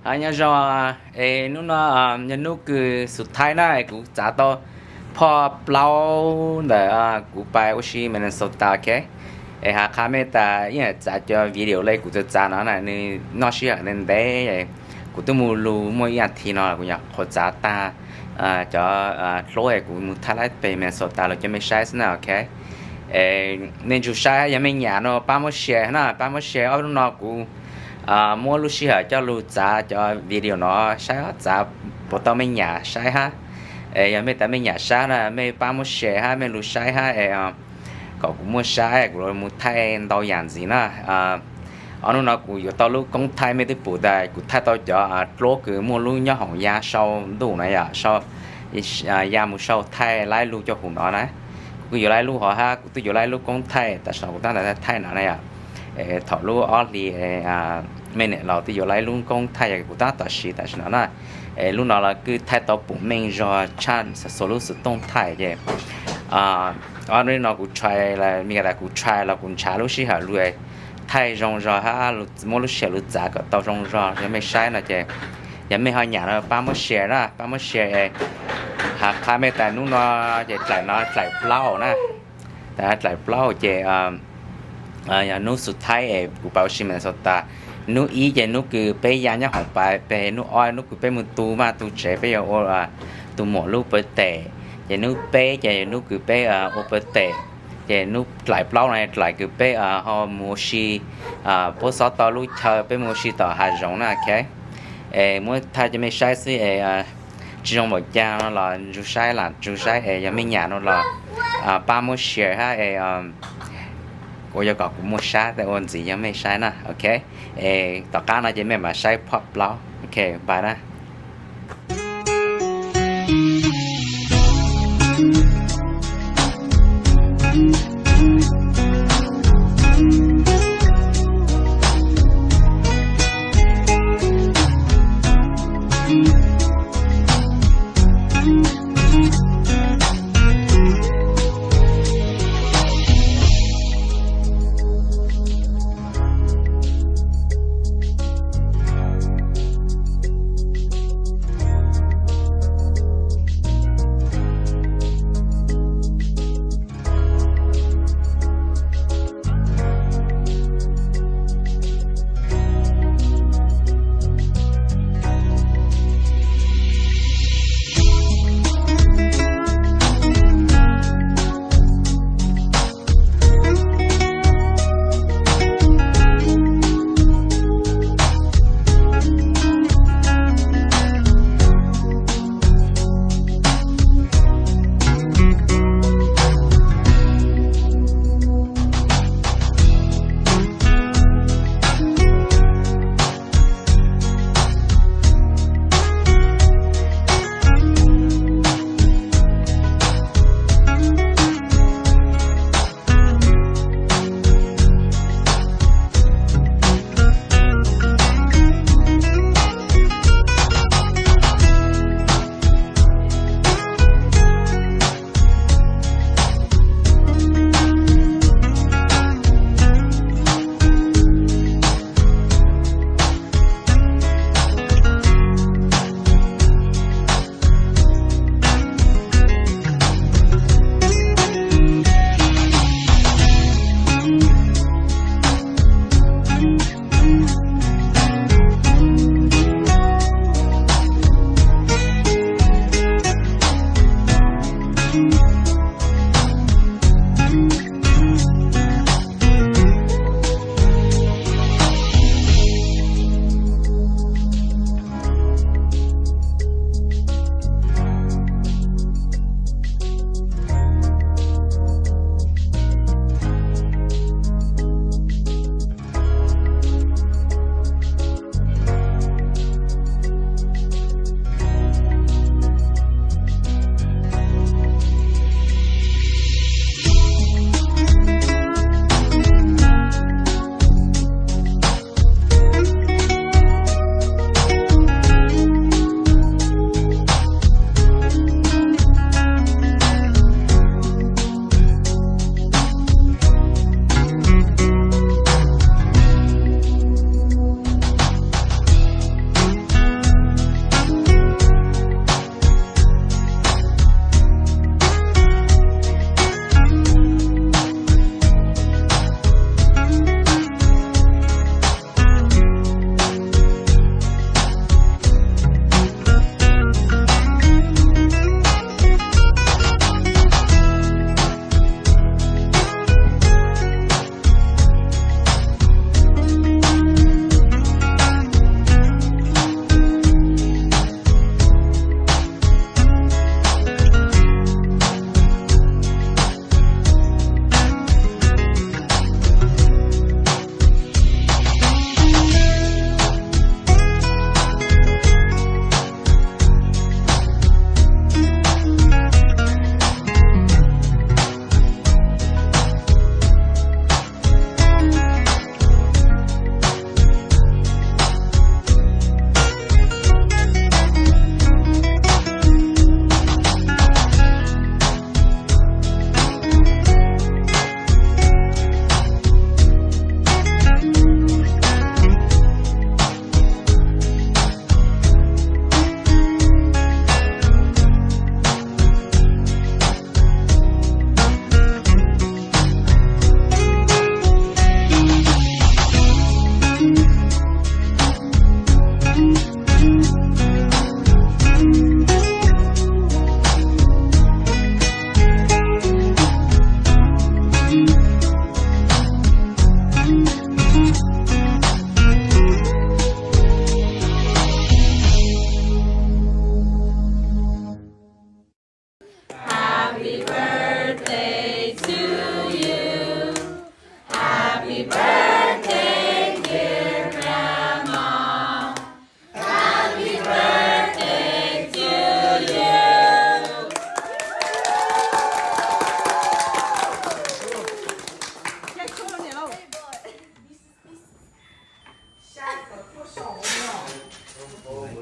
Nyob zoo, es hnub no yog hnub kws xub thaib na, kuv txav tau phoj plaub ntawm kuv pais ua si Minnesota, ok. Es hais qha mej tas ib yam txav cov video le kuv txav txav no na, nws noj sij hawm ntev ntev. Kuv twb mus lug muaj ib as thiv no kuv nyuam qhuav txav tag cov plaub es kuv mus thaij laib peg Minnesota los cov mej saib xwb na, ok. Nej ntsug saib, yog mej nyam no pab muab share na, pab muab share. Ob hnub no kuv muab lub sij hawm coj lug txav cov video no, saib txav puas tau mej nyam saib hab. Es yog mej tas mej nyam saib na, mej pab muab share hab mej lug saib hab es kom kuv muaj saib kuv mus thaij ntau yam ntxiv na. Ob hnub no kuv yuav tau lub koob thaij, mej twb pum tas kuv thaij tau cov plaub kws muaj lub nyob hoom ya sau ntuj na yom, ya mus sau thaij laib lug cov hum no na. Kuv kuj yuav laib lub hov hab kuv twb yuav laib lub koob thaij, tam sim no kuv tab tom thaij no na yom. Thaum lub ob hlis mej niam laus twb yuav laib lub koob thaij, yog kuv tab tom siv tam sim no na. Es lub no los kuj thaij tau pum meej zog tshaj xuas lub xov tooj thaij ces ob hnub no kuv try, mej tas kuv try los kuv ntshaw lub sij hawm lug thaij zoo zog hab muab lub sij hawm lug txav kom tau zoo zog rau mej saib no ces yog mej ho nyam no pab muab share na, pab muab share. Hais qha mej tas hnub no ces dlaim no dlaim plaub na, dlaim plaub ces yog hnub xub thaib es kuv pais ua si Minnesota. Hnub ib ces hnub kws peb ya nyob hoom pais peg, hnub ob hnub kws peb mus tu maj tu tsev, peb yuav ua tus muam lub birthday. Ces hnub peb ces hnub kws peb ua birthday. Ces hnub dlaim plaub no dlaim kws peb ho mus ua si, puab xob tau lub chaw peb mus ua si tom hav zoov na, ok. Es muab thaij cov mej saib xwb es tsi zoo npaum caag no los ntsug saib lam ntsug saib es yog mej nyam no los pab muab share hab es ua yuav kom kuv muaj sab ua ntxiv yog mej saib na, ok. Es tom qab no ces mej mam saib phoj plaub, ok, bye na. Saum no.